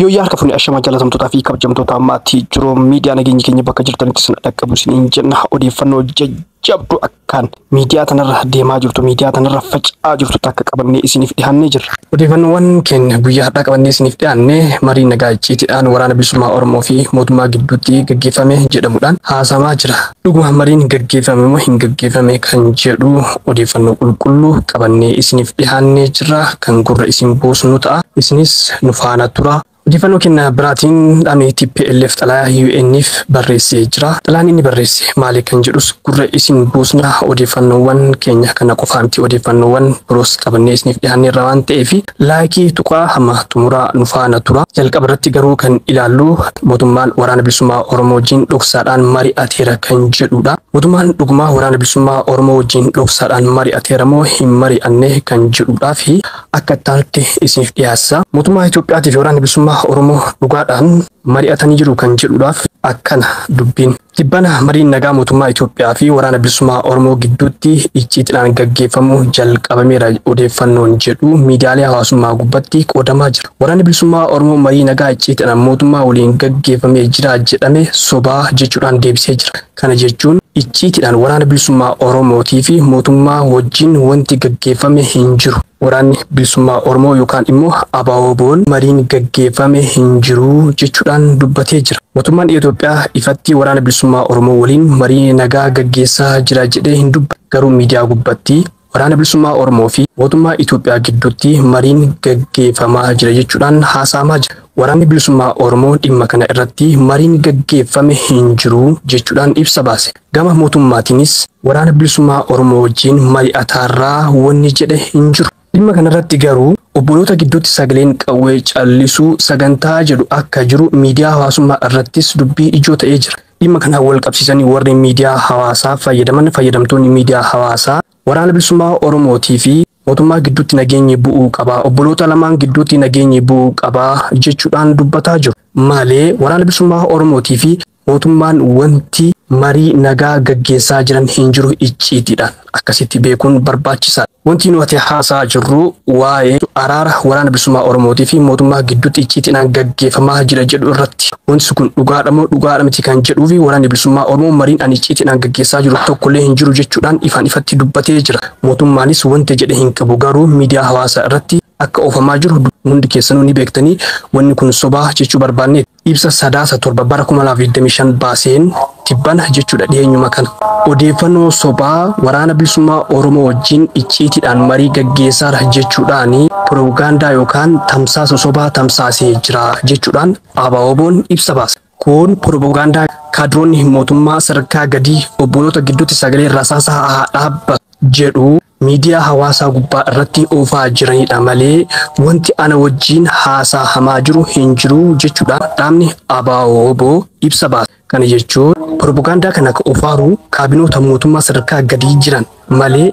Yooyyaa harka fuunee ashamaa jaalatamtootaa fi kabajamtoota maatii jiruu miidiyaa nageenyi keenya bakka jirtanitti sin dhaqqabu isiniin jenna. Odeeffannoo jajjabduu akkaan miidiyaa tanarra deemaa jirtu, miidiyaa tanarra faca'aa jirtu takka qabannee isiniif dhiyaannee jirra. Odeeffannoowwan keenya guyyaa har'aa qabannee isiniif dhiyaanne marii nagaa icciitiidhaan waraana bilisummaa Oromoo fi mootummaa gidduutti gaggeeffame jedhamuudhaan haasamaa jira. Dhuguma mariin gaggeeffame moo hin gaggeeffame kan jedhu odeeffannoo qulqulluu qabannee isiniif dhiyaannee jirra. Kan gurra isin buusnu ta'a. Isinis nu faana tura. Odeeffannoo keenya biraatiin dhaabni TPLF xalayaa UN'if barreessee jira. Xalayaan inni barreesse maali kan jedhus gurra isin buusna. Odeeffannoowwan keenya kana qofaa miti, odeeffannoowwan biroos qabannee isiniif dhiyaanneerra waan ta'eef laayikii tuqaa hamma xumuraa nu faana tura. Jalqaba irratti garuu kan ilaallu mootummaan waraana bilisummaa Oromoo wajjin dhoksaadhaan mari'ateera kan jedhudha. Mootummaan dhugumaa waraana bilisummaa Oromoo wajjin dhoksaadhaan mari'ateera moo hin mari'anne kan jedhudhaa fi akka itti isiniif dhiyaassa. Mootummaa Itoophiyaatii fi waraanni bilisummaa Oromoo dhugaadhaan mari'atanii jiru kan jedhuudhaaf akkana dubbiin. Tibbana mariin nagaa mootummaa Itoophiyaa fi waraana bilisummaa Oromoo gidduutti icciitiidhaan gaggeeffamuu jalqabameera odeeffannoon jedhu miidiyaalee hawaasummaa gubbatti qoodamaa jira. Waraanni bilisummaa Oromoo marii nagaa icciitiidhaan mootummaa waliin gaggeeffamee jira jedhame sobaa jechuudhaan deebisee jira. Kana jechuun icciitiidhaan waraana bilisummaa Oromootii fi mootummaa wajjin wanti gaggeeffame hin jiru. Waraanni bilisummaa Oromoo yookaan immoo ABO'n mariin gaggeeffame hin jiru jechuudhaan dubbatee jira. Mootummaan Itoophiyaa ifatti waraana bilisummaa Oromoo waliin marii nagaa gaggeessaa jira jedhee hin dubbatu. Garuu miidiyaa gubbatti waraana bilisummaa Oromoo fi mootummaa Itoophiyaa gidduutti mariin gaggeeffamaa jira jechuudhaan haasa'amaa jira. Waraanni bilisummaa Oromoo dhimma kana irratti mariin gaggeeffame hin jiru jechuudhaan ibsa baase. Gama mootummaatiinis waraana bilisummaa Oromoo wajjin mari'ataarraa wanni jedhe hin jiru. Dhimma kanarratti garuu obboloota gidduutti sagaleen qawwee callisuu sagantaa jedhu akka jiru miidiyaa hawaasummaa irrattis dubbii ijoo ta'ee jira. Dhimma kana wal qabsiisanii warri miidiyaa hawaasaa fayyadaman, fayyadamtoonni miidiyaa hawaasaa waraana bilisummaa Oromootii fi mootummaa gidduutti nageenyi bu'uu qabaa, obboloota lamaan gidduutti nageenyi bu'uu qabaa jechuudhaan dubbataa jiru. Malee waraana bilisummaa Oromootii fi mootummaan wanti marii nagaa gaggeessaa jiran hin jiru icciitiidhaan akkasitti beekuun barbaachisaadha. Wanti nuti haasaa jirru waa'ee araara waraana bilisummaa Oromootii fi mootummaa gidduutti icciitiidhaan gaggeeffamaa jira jedhu irratti. Wanti kun dhugaadha moo dhugaadha miti kan jedhuu fi waraanni bilisummaa Oromoo mariin ani icciitiidhaan gaggeessaa jiru tokkollee hin jiru jechuudhaan ifaan ifatti dubbatee jira. Mootummaanis wanti jedhe hin qabu, garuu miidiyaa hawaasaa irratti akka oofamaa jiru hundi keessanuu ni beektanii wanni kun sobaa jechuu barbaanne. Ibsa Sadaasa 7 bara 2025 baaseen tibbana jechuudha dhiyeenyuma kana. Odeeffannoo sobaa waraana bilisummaa Oromoo wajjin icciitiidhaan marii gaggeessaara jechuudhaan piroopagaandaa yookaan tamsaasa sobaa tamsaasee jira jechuudhaan ABO'n ibsa baase. Kun piroopagaandaa kaadiroonni mootummaa sadarkaa gadii obboloota gidduutti sagalee rasaasaa haa dhaabbatu jedhu miidiyaa hawaasaa gubbaa irratti oofaa jiranidha malee wanti ana wajjin haasaa hamaa jiru hin jiru jechuudhaan dhaabni ABO ibsa baase. Kana jechuun piroopagaandaa kana akka oofaaru kaabinoota mootummaa sadarkaa gadii jiran malee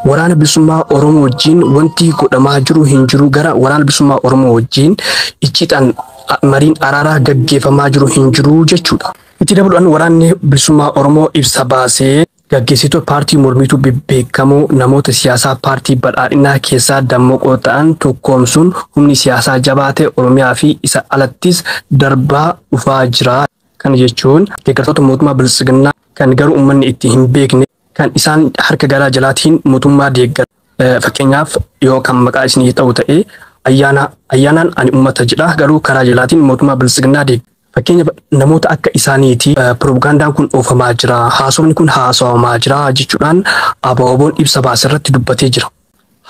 waraana bilisummaa Oromoo wajjin wanti godhamaa jiru hin jiru, gara waraana bilisummaa Oromoo wajjin icciidhaan mariin araaraa gaggeeffamaa jiru hin jiru jechuudha. Itti dabaluudhaan waraanni bilisummaa Oromoo ibsa baasee gaggeessitoota paartii mormituu bebbeekamoo namoota siyaasaa paartii badhaadhinaa keessaa dammaqoo ta'an tokkoomsuun humni siyaasaa jabaa ta'e Oromiyaa fi isa alattis darbaa dhufaa jira. Kana jechuun deeggartoota mootummaa bilisiginnaa kan garuu uummanni itti hin beekne kan isaan harka garaa jalaatiin mootummaa deeggaru. Fakkeenyaaf yoo kan maqaa isinii ta'u ta'e ayyaana ayyaanaan ani uummata jedha, garuu karaa jalaatiin mootummaa bilisiginnaa deeggara. Fakkeenya namoota akka isaaniiti piroopagaandaan kun oofamaa jira, haasofni kun haasawamaa jira jechuudhaan ABO'n ibsa baase irratti dubbatee jira.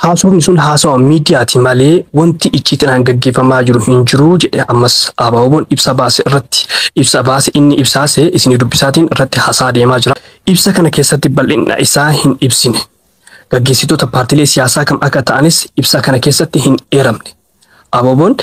Haasofni sun haasawa miidiyaati malee wanti icciitiidhaan gaggeeffamaa jiru hin jiru jedhe ammas ABO'n ibsa baase irratti. Ibsa baase inni ibsaase isinii dubbisaatiin irratti haasaa deemaa jira. Ibsa kana keessatti bal'ina isaa hin ibsine. Gaggeessitoota paartiilee siyaasaa kam akka ta'anis ibsa kana keessatti hin eeramne. ABO'n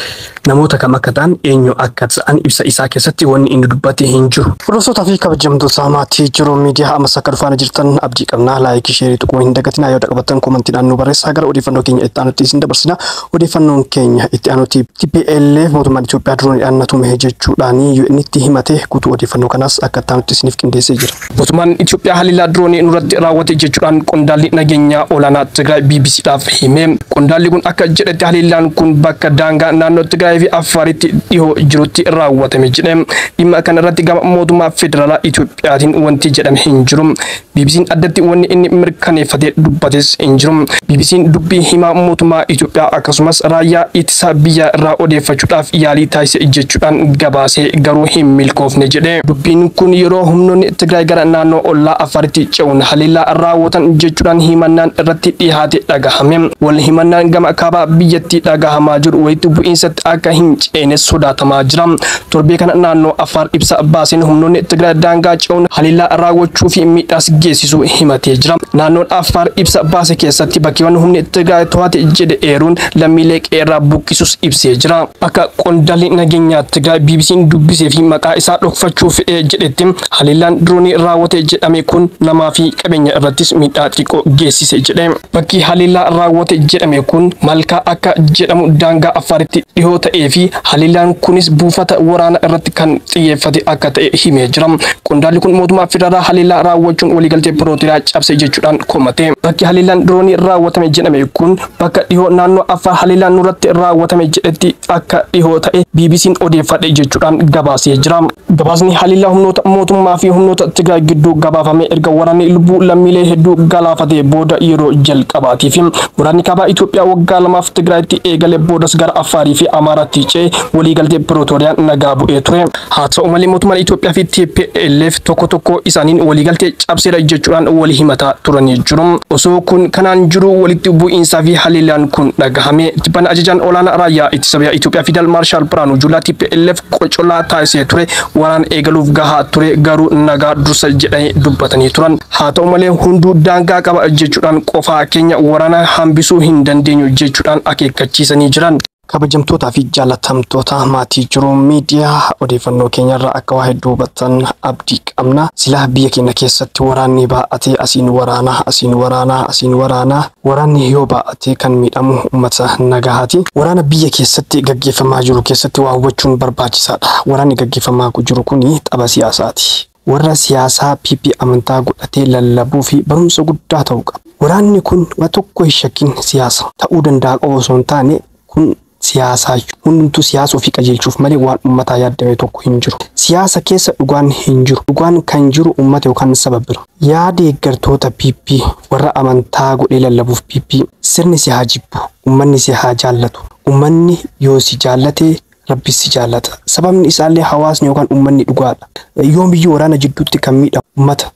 namoota kam akka ta'an, eenyu akka ta'an ibsa isaa keessatti wanni inni dubbate hin jiru. Hordoftoota fi kabajamtoota maatii jiruu miidiyaa ammas akka dhufaana jirtan abdii qabna. Laayikii, sheerii tuquu hin dagatinaa. Yoo qabattan koomantiidhaan nu barreessaa. Gara odeeffannoo keenya itti aanutti isin dabarsina. Odeeffannoon keenya itti aanutti TPLF mootummaan Itoophiyaa dirooniidhaan na tume jechuudhaan UN'tti himate. Guutuu odeeffannoo kanaas akka itti aanutti isiniif qindeessee jira. Mootummaan Itoophiyaa haleellaa diroonii nurratti raawwate jechuudhaan qondaalli nageenyaa olaanaa Tigraay BBCdhaaf hime. Qondaalli kun akka jedhetti haleellaan kun bakka daangaa naannoo Tigraay Tigraay fi Affaaritti dhihoo jirutti raawwatame jedhe. Dhimma kanarratti gama mootummaa federaalaa Itoophiyaatiin wanti jedhame hin jiru. BBC'n addatti wanni inni mirkaneeffatee dubbates hin jiru. BBC'n dubbii himaa mootummaa Itoophiyaa akkasumas raayyaa ittisa biyya irraa odeeffachuudhaaf yaalii taasise jechuudhaan gabaasee garuu hin milkoofne jedhe. Dubbiin kun yeroo humnoonni Tigraay gara naannoo ollaa Affaaritti ce'uun haleellaa raawwatan jechuudhaan himannaan irratti dhiyaate dhagahame. Wal himannaan gama kaabaa biyyattii dhagahamaa jiru walitti bu'iinsatti akka hin ceene sodaatamaa jira. Torbee kana naannoo Affaar ibsa baaseen humnoonni Tigraay daangaa ce'uun haleellaa raawwachuu fi miidhaas geessisuu himatee jira. Naannoon Affaar ibsa baase keessatti bakkeewwan humni Tigraay to'ate jedhe eeruun lammiilee qeerraa buqqisus ibsee jira. Akka qondaalli nageenyaa Tigraay BBC'n dubbisee fi maqaa isaa dhokfachuu fedhee jedhetti, haleellaan diroonii raawwate jedhame kun namaa fi qabeenya irrattis miidhaa xiqqoo geessise jedhe. Bakki haleellaa raawwate jedhame kun Malkaa akka jedhamu daangaa Affaaritti dhihoo ta'ee fi haleellaan kunis buufata waraana irratti kan xiyyeeffate akka ta'e himee jira. Qondaalli kun mootummaa federaalaa haleellaa raawwachuun waliigaltee Pirootiraa cabse jechuudhaan komate. Bakki haleellaan diroonii raawwatame jedhame kun bakka dhihoo naannoo Affaar haleellaan nurratti raawwatame jedhetti akka dhihoo ta'e BBC'n odeeffadhe jechuudhaan gabaasee jira. Gabaasni haleellaa humnoota mootummaa fi humnoota Tigraay gidduu gabaafame erga waraanni lubbuu lammiilee hedduu galaafatee booda yeroo jalqabaatiif waraanni kaabaa Itoophiyaa waggaa 2f Tigraayitti eegale boodas gara Affaarii fi Amaaraatti ce'e waliigaltee Pirootoriyaan nagaa bu'ee ture. Haa ta'u malee, mootummaan Itoophiyaa fi TPLF tokko tokko isaaniin waliigaltee cabseera jechuudhaan wal himataa turanii jiru. Osoo kun kanaan jiru walitti bu'iinsaa fi haleellaan kun dhagahame. Tibbana ajajaan olaanaa raayyaa ittisa biyya Itoophiyaa Fiidal Maarshaal Biraanuu Juulaa TPLF qocolaa taasisee ture waraana eegaluuf gahaa ture, garuu nagaa dursa jedhanii dubbatanii turan. Haa ta'u malee, hunduu daangaa qaba jechuudhaan qofaa keenya waraana hambisuu hin dandeenyu jechuudhaan akeekkachiisanii jiran. Kabajamtootaa fi jaalatamtoota maatii Jiruu Miidiyaa, odeeffannoo keenyarraa akka waa hedduu hubattan abdii qabna. Silaa biyya keenya keessatti waraanni baa'atee asiin waraanaa, asiin waraanaa, asiin waraanaa, waraanni yoo baa'atee kan miidhamu uummata nagahaati. Waraana biyya keessatti gaggeeffamaa jiru keessatti waa hubachuun barbaachisaadha. Waraanni gaggeeffamaa jiru kuni tapha siyaasaati. Warra siyaasaa PP amantaa godhatee lallabuu fi barumsa guddaa ta'uu qaba. Waraanni kun waa tokko hin shakkin siyaasa ta'uu danda'a qofa osoo hin taane, kun siyaasaa, hundumtuu siyaasa ofii qajeelchuuf malee waan uummataa yaaddame tokko hin jiru. Siyaasa keessa dhugaan hin jiru. Dhugaan kan jiru uummata yookaan saba bira. Yaa deeggartoota PP, warra amantaa godhee lallabuuf PP, sirni si haa jibbu, uummanni si haa jaallatu. Uummanni yoo si jaallate, Rabbi si jaallata. Sababni isaallee hawaasni yookaan uummanni dhugaadha. Yoomiyyuu waraana jidduutti kan miidhamu uummata.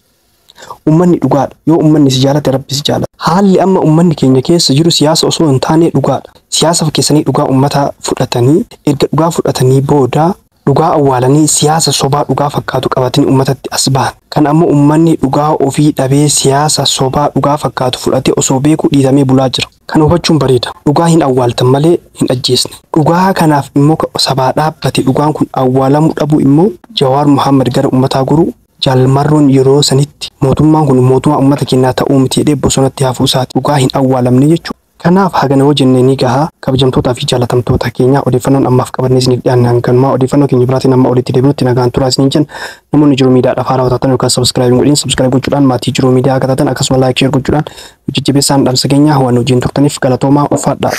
Uummanni dhugaadha. Yoo uummanni si jaallate, Rabbi si jaallata. Haalli amma uummanni keenya keessa jiru siyaasa osoo hin taane dhugaadha. Siyaasa keessanii dhugaa uummataa fudhatanii, erga dhugaa fudhatanii booda dhugaa awwaalanii siyaasa sobaa dhugaa fakkaatu qabatanii uummatatti as bahan. Kan ammoo uummanni dhugaa ofii dhabee siyaasa sobaa dhugaa fakkaatu fudhatee osoo beekuu dhiitamee bulaa jira. Kana hubachuun bareeda. Dhugaa hin awwaaltan malee hin ajjeesne. Dhugaa kanaaf immoo sabaa dhaabbate, dhugaan kun awwaalamuu dhabuu immoo Jawaar Muhammad gara uummataa goruu, Jaalmarroon yeroo sanitti mootummaan kun mootummaa uummata keenyaa ta'uu miti jedhee bosonatti hafuu isaati. Dhugaa hin awwaalamne jechuudha. Kanaaf hagana yoo jenne ni gaha. Kabajamtootaa fi jaalatamtoota keenya, odeeffannoon ammaaf qabannee isiniif dhiyaanne hanganumaa. Odeeffannoo keenya biraatiin amma olitti deebinutti nagaan turaa isiniin jenna. Namoonni Jiruu Miidiyaadhaaf haarawaa taatan yookaan subscribe hin godhin, subscribe gochuudhaan maatii Jiruu Miidiyaa akka taatan, akkasuma like, share gochuudhaan jajjabeessaan dhaamsa keenya. Waan wajjin turtaniif galatoomaa, ulfaadhaa.